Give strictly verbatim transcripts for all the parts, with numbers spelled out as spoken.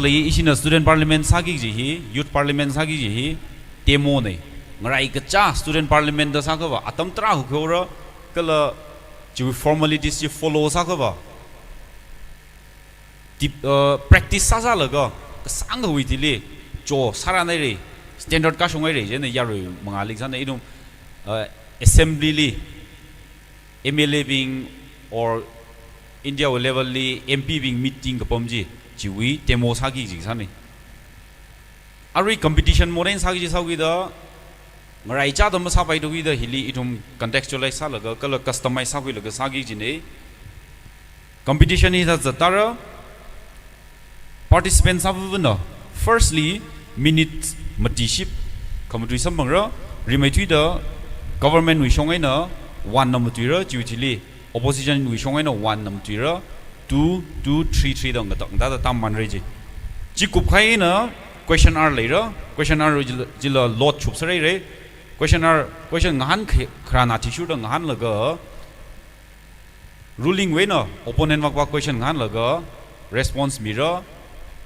Lei ishina student parliament sāki kaji hi, youth parliament sāki kaji hi, demo nei. Ngarai kacha student parliament da sākhava, atam tarākha khuira, kala chiwui formalities chi follow sākhava. Tip, uh, practice sāsālaga, kasāngkhawui thili, cho sāra nairei, standard kashung hairei, jena yarui mangāli sāna ithum, uh, assembly li, M L A bing or India wui level li M P bing meeting kapam chi, chiwui demo sāki kaji sāna. Arui competition modern sāki kaji sākhuida, ngarai chāda masāpaithuida hili ithum contextualize sālaga, kala customize sākhuilaga sāki kajina. Competition hi sā zattara, participant sāvavana, firstly, minute matiship, khamatui samphangra, rimeithuida government wui shong eina one na matuira, chiwui thili, opposition wui shong eina one na matuira, two, two, three, three da ngatak ngatakda tam manra ji. Chi kupkahai eina question hour leira, question hour jila, jila lot chupsāra haira, question hour, question ngahān khe-, kharāna athishurda ngahānlaga, ruling wui eina opponent vakva question ngahānlaga response mira,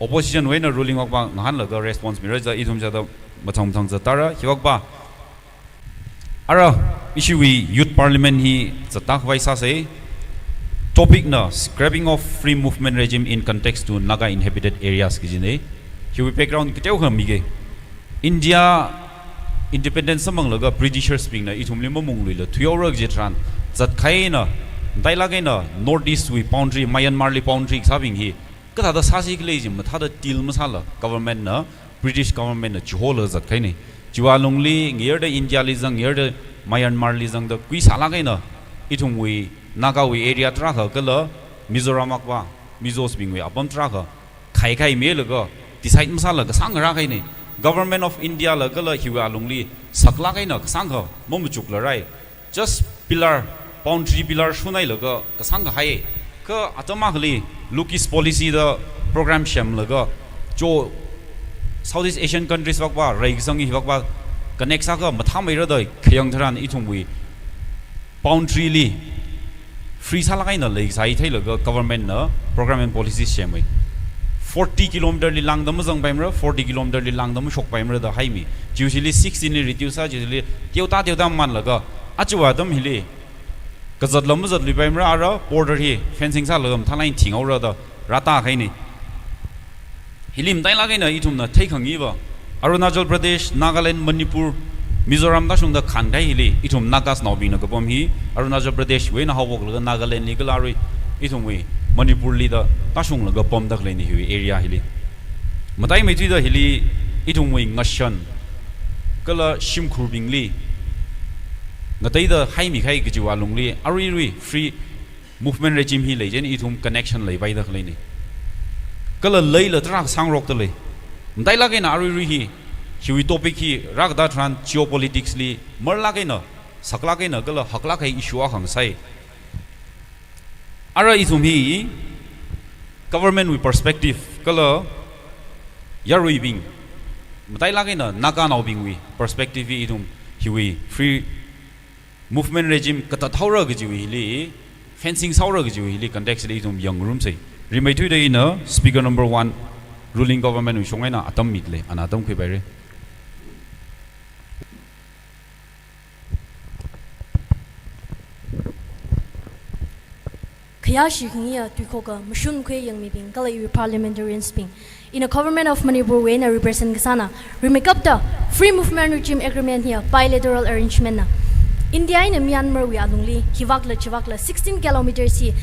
opposition wui eina ruling vakva ngahānlaga response mira, za ithum chāda mathang mathang zattara, hivakva. Ara, ishiwui youth parliament hi zatta khavai sāsa, topic na scrapping of free movement regime in context to Naga inhabited areas kajina. Hiwui background kateokha miki. India independence samphanglaga Britishers bingna ithumli mamungluila thuihaora kaji tharan, zatkahai eina, matailāk eina North East wui boundary, Myanmar li boundary kasābing hi, kathāda sāsi khala chi mathāda deal masāla government na, British government na chiholaga zatkahaina. Chiwui alungli ngayurda India li zang, ngayurda Myanmar li zangda kuisālāk eina, ithumwui Naga wui area tarākha kala Mizoram akva, Mizos bingwui apam tarākha, khai khai milaga, decide masāla kasāngkha rākahaina. Government of India la kala hiwui alungli saklāk eina kasāngkha mamachukla rai. Just pillar, boundary pillar shunhailaga kasāngkha hai. Kha atam akhali Look East Policy da program semlaga, cho Southeast Asian countries vakva, rai kasāng hi vakva, connect sākha mathāmeira da khayang tharan ithumwui boundary li free sālāk eina leisai theilaga government na program and policy semhai. Forty kilometer li lāngda mazangpaimara, forty kilometer li lāngda mashokpaimara da haimi. Chiwui thili sixteen li reduce sā, chiwui thili teoda teoda manlaga, aja atam hili kazatla mazatluipaimara, ara border hi fencing sālaga mathālāk eina thinghaora da rātā kahaina. Hili matailāk eina ithumna theikhangayiva, Arunachal Pradesh, Nagaland, Manipur, Mizoram tāshungda khānkahai hili, ithum Nagas naobingna kapam hi, Arunachal Pradesh wui eina haophoklaga Nagaland li kala arui, ithumwui Manipur li da tāshunglaga pamda khaleina hiwui area hili. Mataimeithuida hili, ithumwui ngashan kala shimkhurbingli ngateida haimikahai kajiwui alungli, aruirui free movement regime hi lei chieina ithum connection leipaida khaleina. Kala leila tarākha sāngarokda lei. Matailāk eina aruirui hi, hiwui topic hi rākatā tharan geopolitics li marlāk eina, saklāk eina kala haklāk kahai issue akha ngasai. Ara ithum hi government wui perspective kala yaruibing, matailāk eina Naganaobingwui perspective hi ithum hiwui free movement regime katathaora kajiwui hili, fencing sāhaora kajiwui hili context li ithum yangngarumsa. Rimeithuida ina speaker number one, ruling government wui shong eina atam mida lei, ana atam khuipaira. Khayāshi khangayi tuikhoka mashun khuiyangmibing kala iwui parliamentarians bing. Ina Government of Manipur wui eina represent kasāna, rimeikapta Free Movement Regime Agreement hiya bilateral arrangement na. India eina Myanmar wui alungli, hivakla chivakla sixteen kilometers hi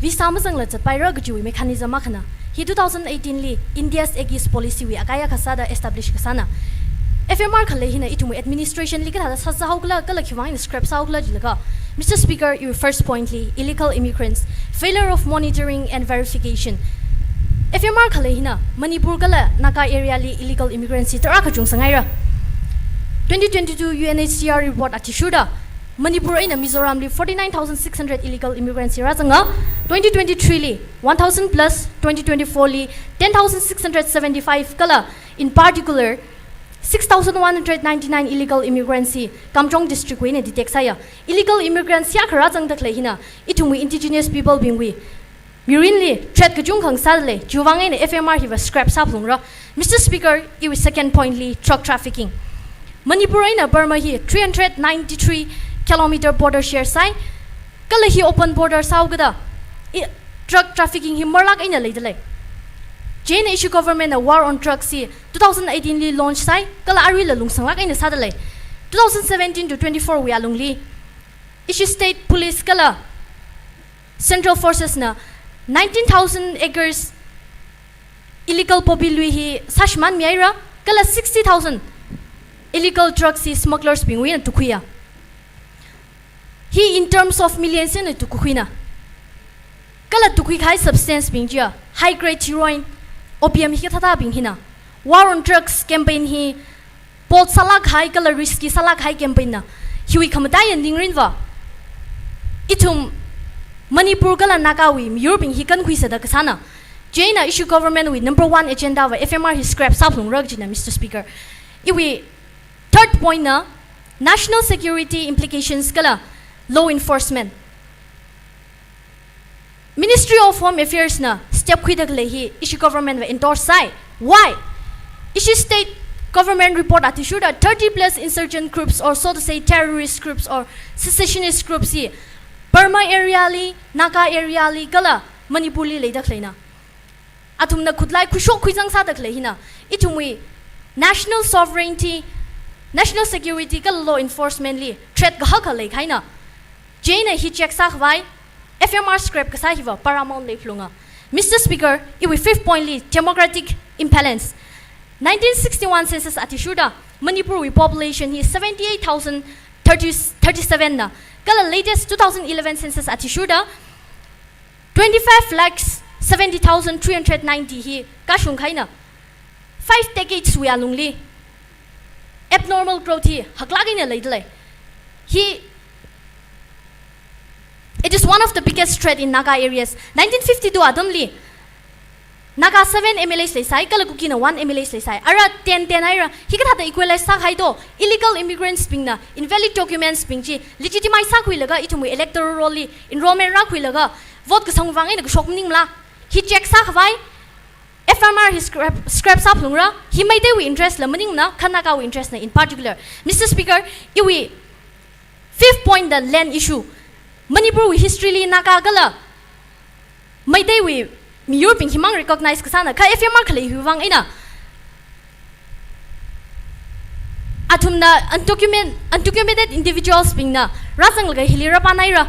visa mazangla zatpaira kajiwui mechanism akhana. Hi two thousand eighteen li India's Act East Policy wui akai akha sāda establish kasāna. F M R khalei hina ithumwui administration li kathāda sāsāhaokhala, kala khiwuivang eina scrap sāhaokhala jilaga, Mister Speaker, iwui first point li illegal immigrants, failure of monitoring and verification. F M R khalei hina Manipur kala Naga area li illegal immigrants hi tarākha chungsanghaira. Twenty twenty-two U N H C R report athishurda, Manipur eina Mizoram li forty-nine thousand six hundred illegal immigrants hi rāzanga, twenty twenty-three li one thousand plus, twenty twenty-four li ten thousand six hundred seventy-five kala, in particular, six thousand one hundred ninety-nine illegal immigrants hi Kamjong district wui eina detect sāya. Illegal immigrants hi akha rāzangda khalei hina, ithumwui indigenous people bingwui Mirinli threat kachungkha sālei, chiwuivang eina F M R hiva scrap sāphalungra. Mister Speaker, iwui second point li drug trafficking. Manipur eina Burma hi three hundred ninety-three kilometer border share sāi, kala hi open border sāhaokida, i, drug trafficking hi marlāk eina leidalei. Chieina ishi government na war on drugs hi two thousand eighteen li launch sāi, kala aruila lungsanglāk eina sādalei. Two thousand seventeen to twenty-four wui alungli, ishi state police kala central forces na nineteen thousand acres illegal poppy lui hi sāshimānmihaira, kala sixty thousand illegal drugs hi smugglers bingwui eina tukkhuiya. Hi in terms of millions eina tukkakhuina. Kala tukkhui kahai substance bing chiya high grade heroin, opium hikathāthābing hina. War on drugs campaign hi bold sālāk kahai kala risky sālāk kahai campaign na. Hiwui khamataiya ningrinva, ithum Manipur kala Nagawui miyurbing hi kankhui sāda kasāna. Chieina ishi government wui number one agenda va F M R hi scrap sāphalungra kajina, Mister Speaker. Iwui third point na national security implications kala law enforcement. Ministry of Home Affairs na step khuida khalei hi ishi government va endorse sāi. Why? Ishi state government report athishurda thirty plus insurgent groups, or so to say terrorist groups or secessionist groups hi Burma area li, Naga area li kala Manipur li leida khaleina. Athumna khutlai khuishok khuizang sāda khalei hina, ithumwui national sovereignty, national security kala law enforcement li threat kahaka leikahaina. Chieina hi check sākhavai F M R scrap kasā hiva paramount leiphalunga. Mister Speaker, iwui fifth point li demographic imbalance. Nineteen sixty-one census athishurda Manipur wui population hi seventy-eight thousand thirty, thirty-seven na, kala latest two thousand eleven census athishurda twenty-five lakhs seventy thousand three hundred ninety hi kashung kahaina. Five decades wui alungli abnormal growth hi haklāk eina leidalei. Hi, it is one of the biggest threat in Naga areas. Nineteen fifty-two atamli Naga seven M L As leisai, kala Kukina one M L As leisai. Ara ten ten haira, hikathāda equalize sākahai do, illegal immigrants bingna invalid documents bing chi legitimize sākhuilaga ithumwui electoral roll li enrollment rākhuilaga vote kasangwui vang eina kashok maningmala. Hi check sākhavai F M R hi scrap, scrap sāphalungra. Hi Meiteiwui interest la maningmana, kha Nagawui interest na in particular. Mister Speaker, iwui fifth point, the land issue. Manipur wui history li Naga kala Meiteiwui miyurbing himang recognize kasāna, kha F M R khalei hiwui vang eina athumna undocument-, undocumented individuals bingna rāzanglaga hili rāpānhaira.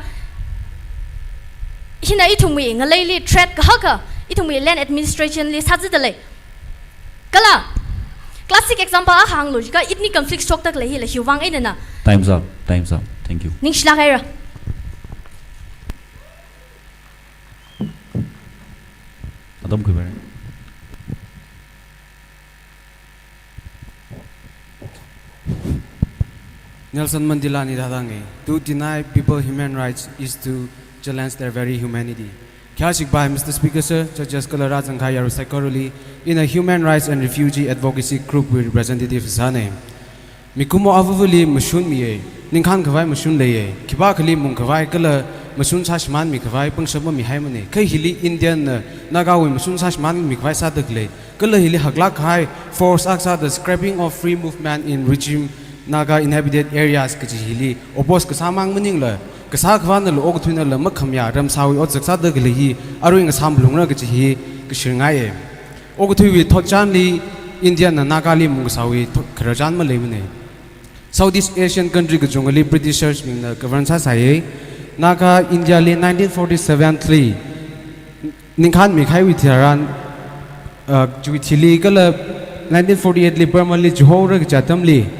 Hina ithumwui ngaleili threat kahaka, ithumwui land administration li sāzidalei. Kala, classic example akha hānglu jiakha ethnic conflict shokda khalei hila hiwui vang einana. Time's up. Time's up. Thank you. Ningshilāk haira. Atam khuipaira. Nelson Mandela na hithāda hānga, "To deny people human rights is to challenge their very humanity." Khayāshikpai Mister Speaker sir, judges kala rāzangkahai yarui saikorali, ina Human Rights and Refugee Advocacy Group wui representative sāna. Mikumo avāvali mashun miya, ningkhān khavai mashun leiya, khipākhali mungkhavai kala mashun sāshimānmi khavai pangshap mamihaimana. Kha hili Indian na Nagawui mashun sāshimānmi khavai sāda khalei, kala hili haklāk kahai force akha sāda scrapping of free movement in regime Naga inhabited areas kaji hili oppose kasā mang maningla, kasā khavānala okathuinala makhamayā ramsāwui otsak sāda khalei hi arui ngasāmphalungra kaji hi kashir ngaiya. Okathuiwui thotchanli India na Nagali mungkasāwui thot khararchan maleimana. Southeast Asian country kachungali Britishers bingna govern sāsāya. Naga India li nineteen forty-seven li ningkhānmi kahaiwui tharan, uh, chiwui thili kala nineteen forty-eight li Burma li chihaora kaji atamli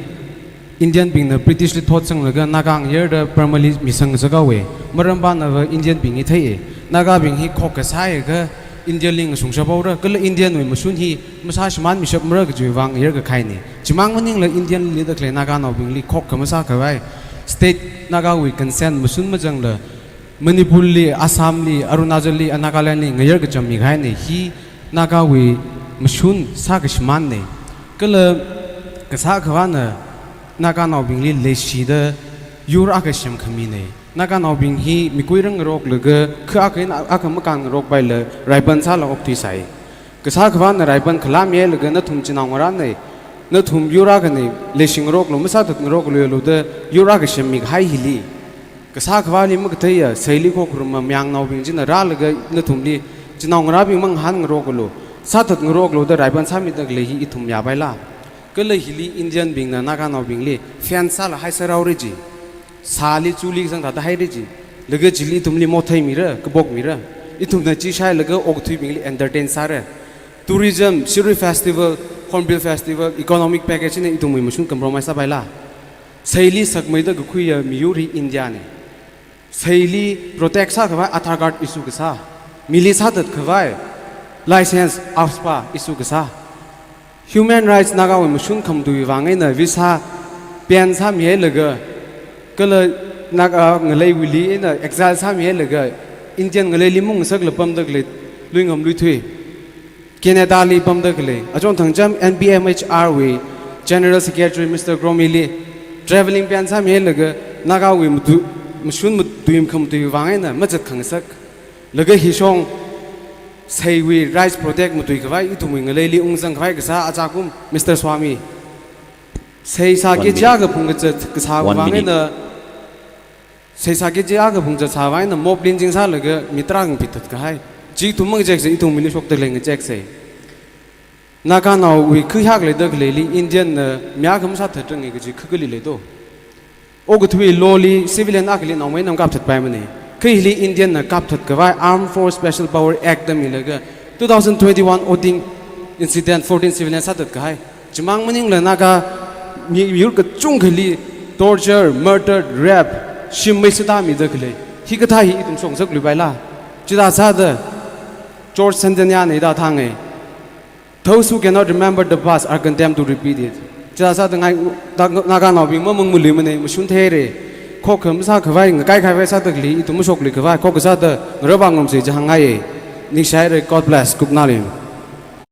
Indian bingna British li thotsanglaga Naga ngayarda Burma li misang sāhaowa. Maram pānava Indian bing hi theiya. Nagabing hi khokkha sāakha Indian li ngasungshap haora, kala Indian wui mashun hi masāshimānmishapmara kajiwui vang ngayar kahaina. Chimang maningla Indian li leida khalei Naganaobingli khokkha masākhavai state Nagawui consent mashun mazangla Manipur li, Assam li, Arunachal li, Nagaland li ngayar kachammi kahaina. Hi Nagawui mashun sākashimānna. Kala kasā khavāna Naganaobingli leishida yur akha semkhamina. Naganaobing hi mikuirang ngaroklaga, kha akha eina akha makān ngarokpaila, raiban sāla okthuisai. Kasā khavāna raiban khalā milaga nathum chinaongarāna, nathum yur akhana, leishingaroklu, masāthatngaroklu da yur akha semmi kahai hili. Kasā khavāli makatheiya, seili khokharuma mayangnaobing china rālaga nathumli, chinaongarābing mangahānngaroklu, sāthatngaroklu da raiban sāmida khalei hi ithum yapaila. Kala hili Indian bingna Naganaobingli fence sāla haisāra haora ji. Sāli chuli kasang thāda haira ji. Laga chili ithumli mothei mira, kapok mira. Ithumna chi shailaga okathuibingli entertain sāra. Tourism, Shirui Festival, Hornbill Festival, economic package na ithumwui mashun compromise sāpaila. Seili sakmeida kakhuiya miyur hi India na. Seili protect sākhavai Aadhaar card issue kasā. Mili sāthat khavai license, AFSPA issue kasā. Human rights Nagawui mashun khamatui vang eina visa ban sāmihailaga, kala Naga ngaleiwuili eina exile sāmihailaga, Indian ngaleili maungngasakla pamda khalei, lui ngam lui thui. Canada li pamda khalei, achon thangcham N B M H R wui General Secretary Mister Gromi li travelling ban sāmihailaga, Nagawui matu-, mashun matui khamatui vang eina mazat khangasak. Laga hishong seiwui rights protect matui khavai, ithumwui ngaleili ungzang khavai kasā achakum Mister Swami. Seisā One kg minute. Akha phungkazat kasā One vang minute. Eina, seisā kg akha phungkazat sāvang eina mob lynching sālaga mi tarākha ngapithat kahai. Chi ithum mangacheksa, ithum mili shokda lei ngacheksei. Naganaowui khuihak leida khaleili Indian na mi akha masāthatrange kaji kha kali leido. Okathui law li civilian akhali naomeina makapthatpaimana. Kha hili Indian na kapthat khavai Armed Force Special Power Act da milaga two thousand twenty-one Oting incident fourteen civilian sāthat kahai. Chimang maningla Naga mi-, miyur kachungkhali torture, murder, rape, shim mei sāda mida khalei. Hikathā hi ithum shokngasakluipaila. Chithā sāda George Santayana hithā hānga. Those who cannot remember the past are condemned to repeat it. Chithā sāda ngai, ta, Naganaobing mamang maluimana, mashun theira. Khokha masā khavai, ngakai khavai sāda khalei, ithum mashoklui khavai, khokha sāda ngarāvā ngarumsa chi hāngngaiya. Ningshi haira, God bless, kupnali.